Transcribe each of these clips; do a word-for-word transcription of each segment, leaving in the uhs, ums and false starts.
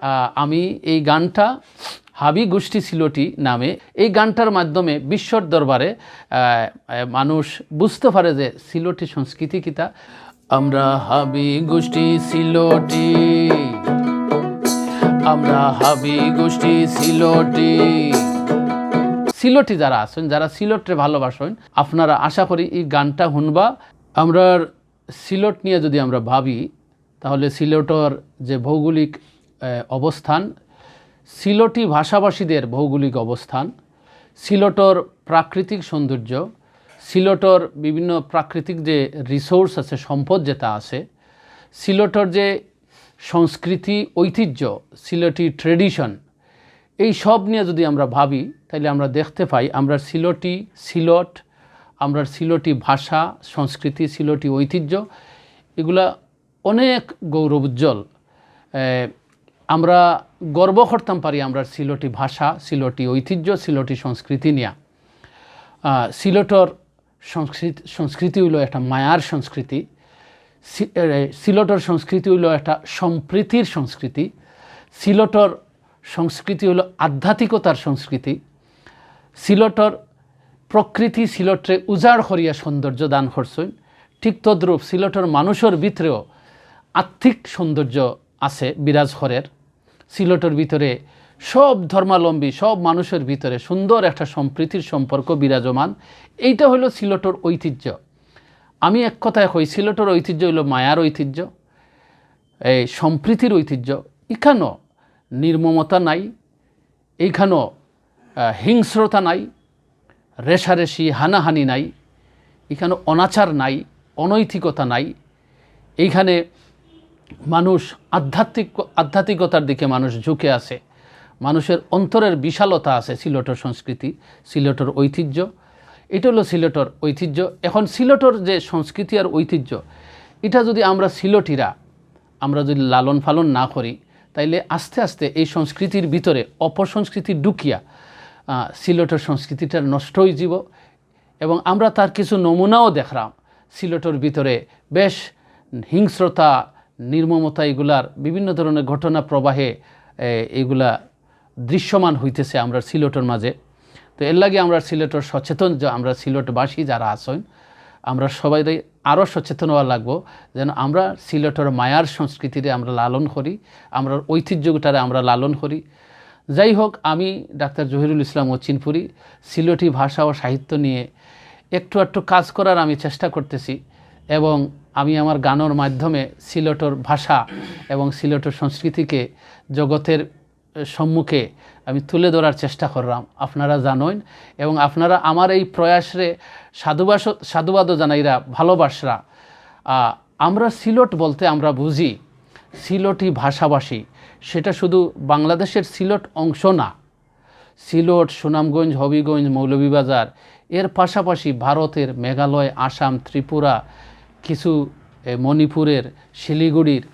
আহ, আমি এই গানটা হাবি গোষ্ঠী সিলটি নামে, এই গানটার মাধ্যমে বিশ্বর দরবারে, আহ, আহ, মানুষ বুঝতে পারে যে সিলটি সংস্কৃতি কিতা। আমরা হাবি গোষ্ঠী সিলটি, আমরা হাবি গোষ্ঠী সিলটি। সিলটি যারা আছেন, যারা সিলটরে ভালোবাসেন, আপনারা আশা করি এই গানটা শুনবা। আমরা সিলট নিয়ে যদি আমরা ভাবি, তাহলে সিলটর যে ভৌগোলিক, আহ, অবস্থান, সিলটি ভাষাভাষীদের ভৌগোলিক অবস্থান, সিলটর প্রাকৃতিক সৌন্দর্য, সিলটর বিভিন্ন প্রাকৃতিক যে রিসোর্স আছে, সম্পদ যেটা আছে, সিলটর যে সংস্কৃতি, ঐতিহ্য, সিলটি ট্রেডিশন, এই সব নিয়ে যদি আমরা ভাবি, তাহলে আমরা দেখতে পাই আমরা সিলটি, সিলট, আমরা সিলটি ভাষা, সংস্কৃতি, সিলটি ঐতিহ্য, এগুলা অনেক গৌরবোজ্জ্বল। এ, আমরা গর্ব করতাম পারি আমরা সিলটি ভাষা, সিলটি ঐতিহ্য, সিলটি সংস্কৃতি নিয়া। আহ, সিলটর সংস্কৃত-, সংস্কৃতি হইল একটা মায়ার সংস্কৃতি। সি-, এ, সিলটর সংস্কৃতি হইল একটা সম্প্রীতির সংস্কৃতি। সিলটর সংস্কৃতি হইল আধ্যাত্মিকতার সংস্কৃতি। সিলটর প্রকৃতি সিলটরে উজাড় করিয়া সৌন্দর্য দান করছইন। ঠিক তদ্রূপ সিলটর মানুষের ভিতরেও আত্মিক সৌন্দর্য আছে, বিরাজ করের। সিলটর ভিতরে সব ধর্মাবলম্বী, সব মানুষের ভিতরে সুন্দর একটা সম্প্রীতির সম্পর্ক বিরাজমান। এইটা হইল সিলটর ঐতিহ্য। আমি এক কথায় কই, সিলটর ঐতিহ্য হইল মায়ার ঐতিহ্য, এই সম্প্রীতির ঐতিহ্য। এখানো নির্মমতা নাই, এইখানো, আহ, হিংস্রতা নাই, রেষারেষি, হানাহানি নাই, এখানে অনাচার নাই, অনৈতিকতা নাই। এইখানে মানুষ আধ্যাত্মিক, আধ্যাত্মিকতার দিকে মানুষ ঝুঁকে আছে, মানুষের অন্তরের বিশালতা আছে। সিলটর সংস্কৃতি, সিলটর ঐতিহ্য, এটা হলো সিলটর ঐতিহ্য। এখন সিলটর যে সংস্কৃতি আর ঐতিহ্য, এটা যদি আমরা সিলটিরা, আমরা যদি লালন পালন না করি, তাইলে আস্তে আস্তে এই সংস্কৃতির ভিতরে অপসংস্কৃতি ঢুকিয়া, আহ, সিলটর সংস্কৃতিটা নষ্ট হয়ে যাব। এবং আমরা তার কিছু নমুনাও দেখলাম। সিলটর ভিতরে বেশ হিংস্রতা, নির্মমতা, এগুলার বিভিন্ন ধরনের ঘটনা প্রবাহে, এ, এগুলা দৃশ্যমান হইতেছে আমরা সিলটর মাঝে। তো এর লাগি আমরা সিলটর সচেতন, যে আমরা সিলটবাসী যারা আছেন, আমরা সবাই আরও সচেতন হওয়া লাগবো, যেন আমরা সিলটর মায়ার সংস্কৃতিরে আমরা লালন করি, আমরা ঐতিহ্যটারে আমরা লালন করি। যাই হোক, আমি ডাক্তার জহিরুল ইসলাম অচিনপুরী সিলটি ভাষা ও সাহিত্য নিয়ে একটু একটু কাজ করার আমি চেষ্টা করতেছি, এবং আমি আমার গানের মাধ্যমে সিলটর ভাষা এবং সিলটর সংস্কৃতিকে জগতের সম্মুখে আমি তুলে ধরার চেষ্টা করলাম, আপনারা জানেন। এবং আপনারা আমার এই প্রয়াসরে সাধুবাস-, সাধুবাদও জানাইরা, ভালোবাসরা। আহ, আমরা সিলট বলতে আমরা বুঝি সিলটি ভাষাভাষী, সেটা শুধু বাংলাদেশের সিলট অংশ না, সিলট, সুনামগঞ্জ, হবিগঞ্জ, মৌলভীবাজার, এর পাশাপাশি ভারতের মেঘালয়, আসাম, ত্রিপুরা, কিছু, এ, মণিপুরের শিলিগুড়ির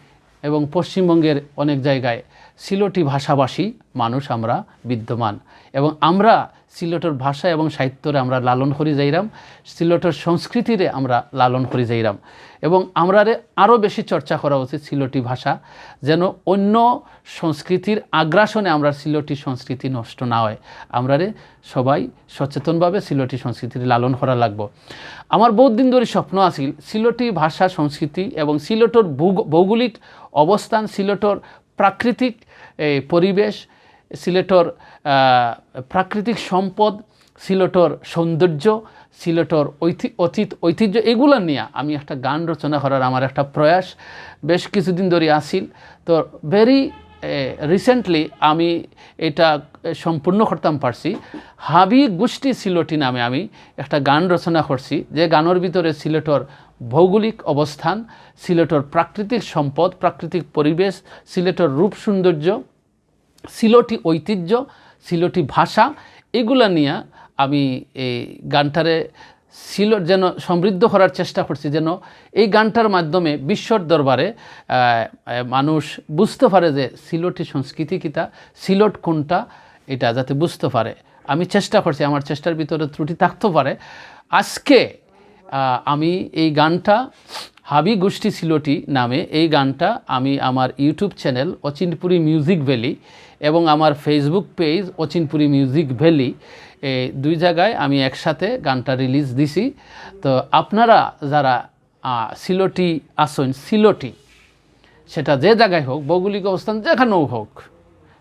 এবং পশ্চিমবঙ্গের অনেক জায়গায় সিলটি ভাষাভাষী মানুষ আমরা বিদ্যমান। এবং আমরা সিলটর ভাষা এবং সাহিত্যরে আমরা লালন করি যাইরাম, সিলটর সংস্কৃতিরে আমরা লালন করি যাইরাম। এবং আমরারে আরও বেশি চর্চা করা উচিত সিলটি ভাষা, যেন অন্য সংস্কৃতির আগ্রাসনে আমরা সিলটি সংস্কৃতি নষ্ট না হয়। আমরারে সবাই সচেতনভাবে সিলটি সংস্কৃতির লালন করা লাগবো। আমার বহুত দিন ধরে স্বপ্ন আছিল সিলটি ভাষা, সংস্কৃতি এবং সিলটর ভূগ-, ভৌগোলিক অবস্থান, সিলটর প্রাকৃতিক, এ, পরিবেশ, সিলটর, আহ, প্রাকৃতিক সম্পদ, সিলটর সৌন্দর্য, সিলটর ঐতি-, অতীত ঐতিহ্য, এগুলা নিয়া আমি একটা গান রচনা করার আমার একটা প্রয়াস বেশ কিছুদিন ধরে আছিল। তো very, এ, recently আমি এটা, এ, সম্পূর্ণ করতাম পারছি। হাবি গোষ্ঠী সিলটি নামে আমি একটা গান রচনা করছি, যে গানের ভিতরে সিলেটর ভৌগোলিক অবস্থান, সিলেটর প্রাকৃতিক সম্পদ, প্রাকৃতিক পরিবেশ, সিলেটর রূপ সৌন্দর্য, সিলটি ঐতিহ্য, সিলটি ভাষা, এগুলা নিয়া আমি এই গানটারে সিলট যেন সমৃদ্ধ করার চেষ্টা করছি, যেন এই গানটার মাধ্যমে বিশ্বর দরবারে, আহ, আহ, মানুষ বুঝতে পারে যে সিলটি সংস্কৃতি কিতা, সিলট কোনটা, এটা যাতে বুঝতে পারে। আমি চেষ্টা করছি, আমার চেষ্টার ভিতরে ত্রুটি থাকতে পারে। আজকে, আহ, আমি এই গানটা হাবি গোষ্ঠী সিলটি নামে এই গানটা আমি আমার YouTube channel Achinpuri music valley এবং আমার Facebook page Achinpuri music valley, এই দুই জায়গায় আমি একসাথে গানটা রিলিজ দিছি। তো আপনারা যারা, আহ, সিলটি আছইন, সিলটি, সেটা যে জায়গায় হোক, ভৌগোলিক অবস্থান যেখানেও হোক,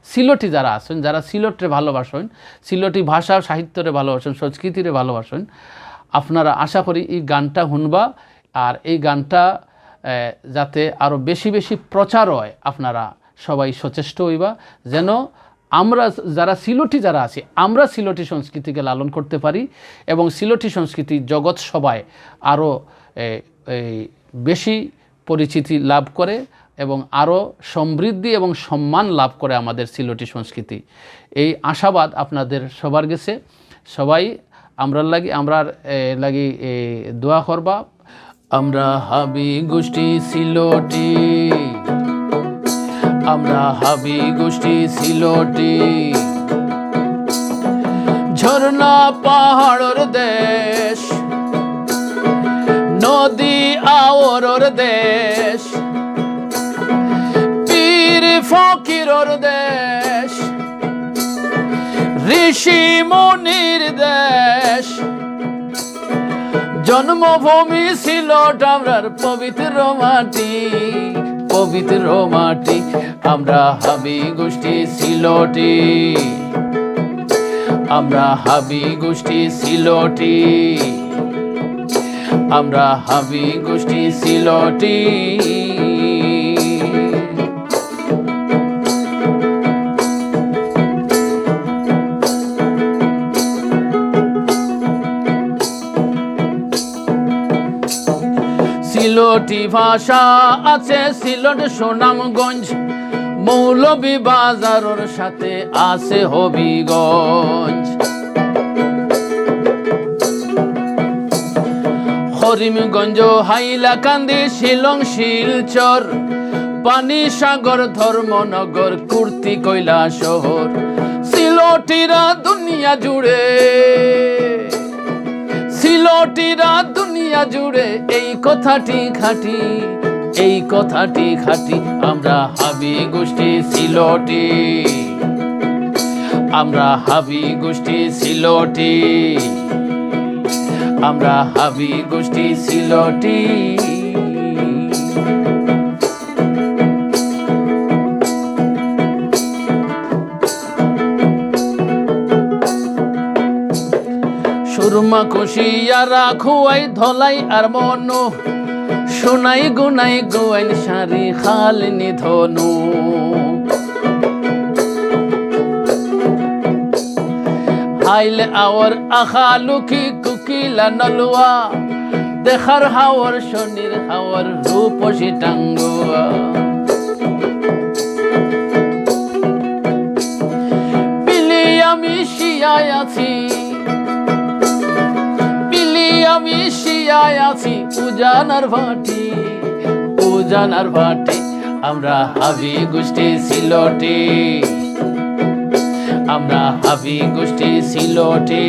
সিলটি যারা আছইন, যারা সিলটরে ভালোবাসইন, সিলটি ভাষা সাহিত্যরে ভালোবাসইন, সংস্কৃতিরে ভালোবাসইন, আপনারা আশা করি এই গানটা হুনবা। আর এই গানটা, আহ, যাতে আরও বেশি বেশি প্রচার হয়, আপনারা সবাই সচেষ্ট হইবা, যেন আমরা যারা সিলটি যারা আছি, আমরা সিলটি সংস্কৃতিকে লালন করতে পারি এবং সিলটি সংস্কৃতি জগৎ সভায় আরও, এ, এই বেশি পরিচিতি লাভ করে এবং আরও সমৃদ্ধি এবং সম্মান লাভ করে আমাদের সিলটি সংস্কৃতি। এই আশাবাদ আপনাদের সবার গেছে। সবাই আমরার লাগি, আমরার, এ, লাগি, এ, দোয়া করবা। আমরা হাবি গোষ্ঠী সিলটি, আমরা হাবি গোষ্ঠী সিলটি। ঝর্ণা পাহাড়র দেশ, নদী আওরর দেশ, পীর ফকিরর দেশ, ঋষি মুনির দেশ। জন্মভূমি সিলট আমরার পবিত্র মাটি, পবিত্র মাটি। আমরা হাবি গোষ্ঠী সিলটি, আমরা হাবি গোষ্ঠী সিলটি, আমরা হাবি গোষ্ঠী সিলটি। সিলটি ভাষা আছে সিলট সুনামগঞ্জ, মৌলভীবাজারর সাথে আছে হবিগঞ্জ। করিমগঞ্জ, হাইলাকান্দি, শিলং, শিলচর, পানিসাগর, ধর্মনগর, কুর্তি, কৈলাসহর। সিলটিরা দুনিয়া জুড়ে, সিলটিরা দুনিয়া জুড়ে এই কথাটি খাঁটি, এই কথাটি খাঁটি। আমরা হাবি গোষ্ঠী সিলটি, আমরা হাবি গোষ্ঠী সিলটি, আমরা হাবি গোষ্ঠী সিলটি। সুরমা, কুশিয়ারা, খোয়াই, ধলাই আর মনু, সোনাই, গুনাই, গোয়াইন, শাড়ি, খালনি, ধনু। হাইল, আওর, আখা, লুকি, কুকিলা, নলুয়া, দেখার হাওর, শনির হাওর, রূপসী, টাঙ্গুয়া। বিলি আমি শিয়ায় আছি, বিলি আমি শিয়ায় আছি, উজানার ভাটি, উজানার ভাটি। আমরা হাবি গোষ্ঠী সিলটি, আমরা হাবি গোষ্ঠী সিলটি,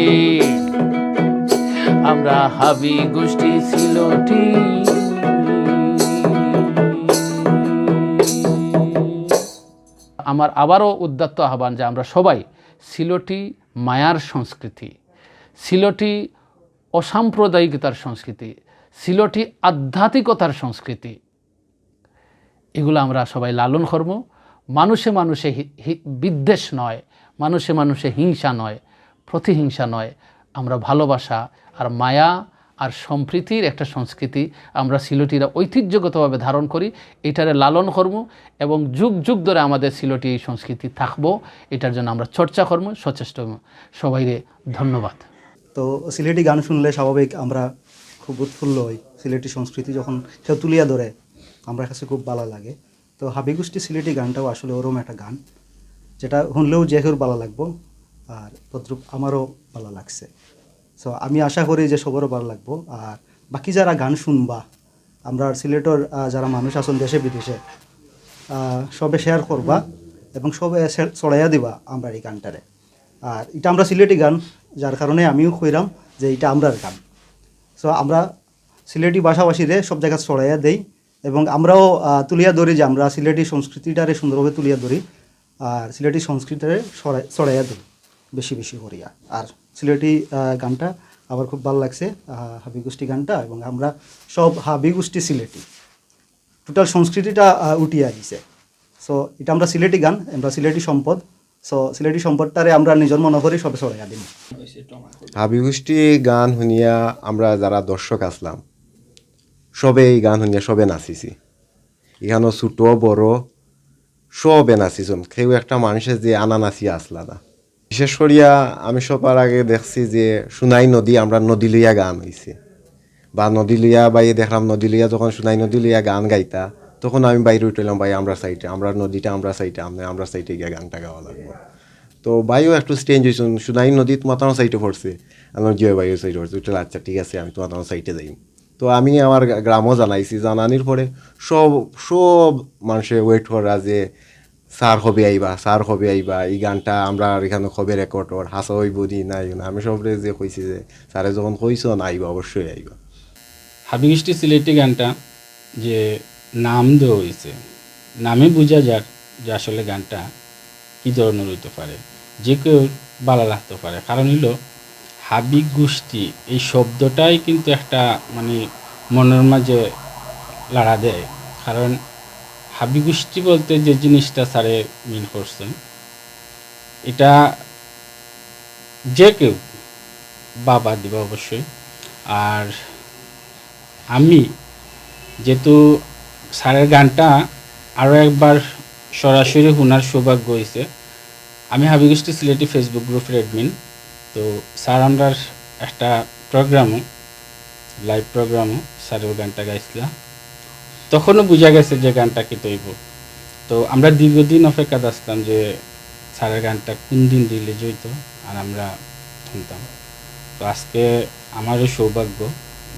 আমরা হাবি গোষ্ঠী সিলটি। আমার আবারও উদাত্ত আহ্বান যে আমরা সবাই সিলটি মায়ার সংস্কৃতি, সিলটি অসাম্প্রদায়িকতার সংস্কৃতি, সিলটি আধ্যাত্মিকতার সংস্কৃতি, এগুলো আমরা সবাই লালন করমু। মানুষে মানুষে হি-, হি-, বিদ্বেষ নয়, মানুষে মানুষে হিংসা নয়, প্রতিহিংসা নয়। আমরা ভালোবাসা আর মায়া আর সম্প্রীতির একটা সংস্কৃতি আমরা সিলটিরা ঐতিহ্যগতভাবে ধারণ করি, এটারে লালন করমু এবং যুগ যুগ ধরে আমাদের সিলটি এই সংস্কৃতি থাকবো, এটার জন্য আমরা চর্চা করমু, সচেষ্ট হমু। সবাইরে ধন্যবাদ। তো সিলেটি গান শুনলে স্বাভাবিক আমরা খুব উৎফুল্ল হই। সিলেটি সংস্কৃতি যখন কেউ তুলিয়া ধরে, আমার কাছে খুব ভালো লাগে। তো হাবি গোষ্ঠী সিলেটি গানটাও আসলে ওরম একটা গান, যেটা শুনলেও যে কেউর ভালো লাগবো, আর তদ্রূপ আমারও ভালো লাগছে। তো আমি আশা করি যে সবারও ভালো লাগবো। আর বাকি যারা গান শুনবা, আমরা সিলেটর, আহ, যারা মানুষ আছেন দেশে বিদেশে, আহ, সবে শেয়ার করবা এবং সবে শে-, ছড়াইয়া দিবা আমরা এই গানটারে। আর এটা আমরা সিলেটি গান, যার কারণে আমিও কইরাম যে এটা আমরার গান। তো আমরা সিলেটি ভাষাভাষীরে সব জায়গাত ছড়াইয়া দেই এবং আমরাও, আহ, তুলিয়া ধরি যে আমরা সিলেটি সংস্কৃতিটারে সুন্দরভাবে তুলিয়া ধরি, আর সিলেটি সংস্কৃতিটারে ছড়াই-, ছড়াইয়া দেই বেশি বেশি করিয়া। আর সিলেটি, আহ, গানটা আমার খুব ভালা লাগছে, আহ, হাবি গোষ্ঠী গানটা, এবং আমরা সব হাবি গোষ্ঠী সিলেটি, টোটাল সংস্কৃতিটা, আহ, উঠিয়া আইছে। সো এটা আমরা সিলেটি গান, আমরা সিলেটি সম্পদ। সো সিলেটি সম্পদটারে আমরা নিজর মনে করি সবে ছড়াইয়া দিমু। হাবি গোষ্ঠী গান হুনিয়া আমরা যারা দর্শক আছলাম, সবে এই গান হুনিয়া সবে নাচিছি। ইখানো ছোট বড় সবে নাচিছন, কেউ একটা মানুষে যে আনা নাচিয়া আছলা না। বিশেষ করিয়া আমি সবার আগে দেখছি যে সুনাই নদী, আমরা নদী লইয়া গান অইছে, বা নদী লইয়া বাইয়ে দেখলাম, নদী লইয়া যখন সুনাই নদী লইয়া গান গাইতা, তখন আমি বাইরে উঠলাম, "ভাই, আমরা সাইডে, আমরা নদীটা আমরা সাইডে, আমরা আমরা সাইডে গিয়া গানটা গাওয়া লাগবো।" তো ভাইও একটু চেঞ্জ হইছন, "সুনাই নদী তোমার সাইডে পড়ছে?" আমি বললাম, "জি ভাই, ওই সাইডে পড়ছে।" উঠলে, "আচ্ছা, ঠিক আছে, আমি তোমার সাইডে যাই।" তো আমি আমার গ্রা-, গ্রামও জানাইছি, জানানির পরে সব সব মানুষে ওয়েট করা যে, "স্যার কবে আইবা, স্যার কবে আইবা, এই গানটা আমরা আর এখানে কবে রেকর্ড ওর, হাসা হইব নি না হইব না?" আমি সবরে যে কইছি যে, "স্যারে যখন কইছন আইবা, অবশ্যই আইবা।" হাবি গোষ্ঠী সিলেটি গানটা যে নাম দেওয়া হয়েছে, নামে বোঝা যার যে আসলে গানটা কী ধরনের হইতে পারে, যে কেউ ভালা লাগতে পারে। কারণ হইল হাবি গোষ্ঠী এই শব্দটাই কিন্তু একটা মানে মনের মাঝে লাড়া দেয়। কারণ হাবি গোষ্ঠী বলতে যে জিনিসটা স্যারে মিন করছেন, এটা যে কেউ বাবা দিবা অবশ্যই। আর আমি যেহেতু স্যারের গানটা আরও একবার সরাসরি শোনার সৌভাগ্য হয়েছে। আমি হাবি গোষ্ঠী সিলেটি ফেসবুক গ্রুপের অ্যাডমিন। তো স্যার আমরার একটা প্রোগ্রামও, লাইভ প্রোগ্রামও স্যারের গানটা গাইছিলা। তখনও বুঝা গেছে যে গানটা কিতা অইব। তো আমরা দীর্ঘদিন অপেক্ষাত আসতাম যে স্যারের গানটা কোন দিন রিলিজ হইতো আর আমরা শুনতাম। তো আজকে আমারও সৌভাগ্য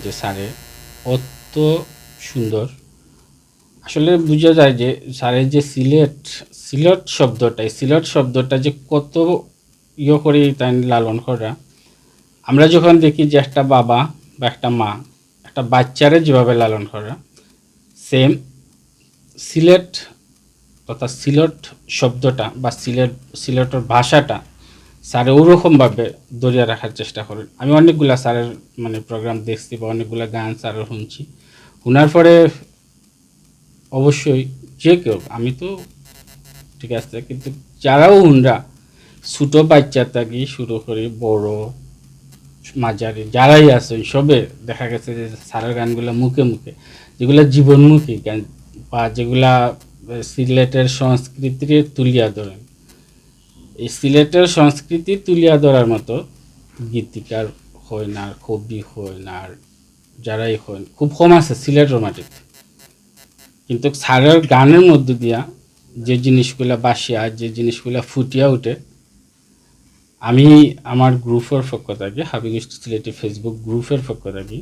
যে স্যারে অত সুন্দর, আসলে বুঝা যায় যে স্যারের যে সিলেট, সিলেট শব্দটা, এই সিলেট শব্দটা যে কত ইয়ে করে তাই লালন করা। আমরা যখন দেখি যে একটা বাবা বা একটা মা একটা বাচ্চারে যেভাবে লালন করা, সেম সিলেট তথা সিলেট শব্দটা বা সিলেট, সিলেটের ভাষাটা স্যারে ওরকমভাবে ধরিয়া রাখার চেষ্টা করেন। আমি অনেকগুলা স্যারের মানে প্রোগ্রাম দেখছি বা অনেকগুলা গান স্যারের শুনছি, শোনার পরে অবশ্যই যে কেউ, আমি তো ঠিক আছে, কিন্তু যারাও হুনরা, ছোট বাচ্চা থাকি শুরু করি বড় মাঝারি যারাই আছেন, সবে দেখা গেছে যে স্যারের গানগুলা মুখে মুখে, যেগুলা জীবনমুখী গান বা যেগুলা সিলেটের সংস্কৃতিকে তুলিয়া ধরেন, এই সিলেটের সংস্কৃতি তুলিয়া ধরার মতো গীতিকার হয় না, আর কবি হয় না, আর যারাই হয় খুব কম আছে সিলেটের মাটিতে। কিন্তু স্যারের গানের মধ্য দিয়া যে জিনিসগুলা বাসিয়া, যে জিনিসগুলা ফুটিয়া উঠে, আমি আমার গ্রুপের পক্ষ থাকি, হাবি গোষ্ঠী সিলেটি ফেসবুক গ্রুপের পক্ষ থাকি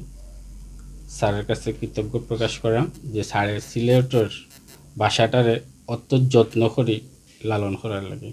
স্যারের কাছে কৃতজ্ঞ প্রকাশ করাম যে স্যারের সিলেটের ভাষাটারে অত যত্ন করি লালন করার লাগি।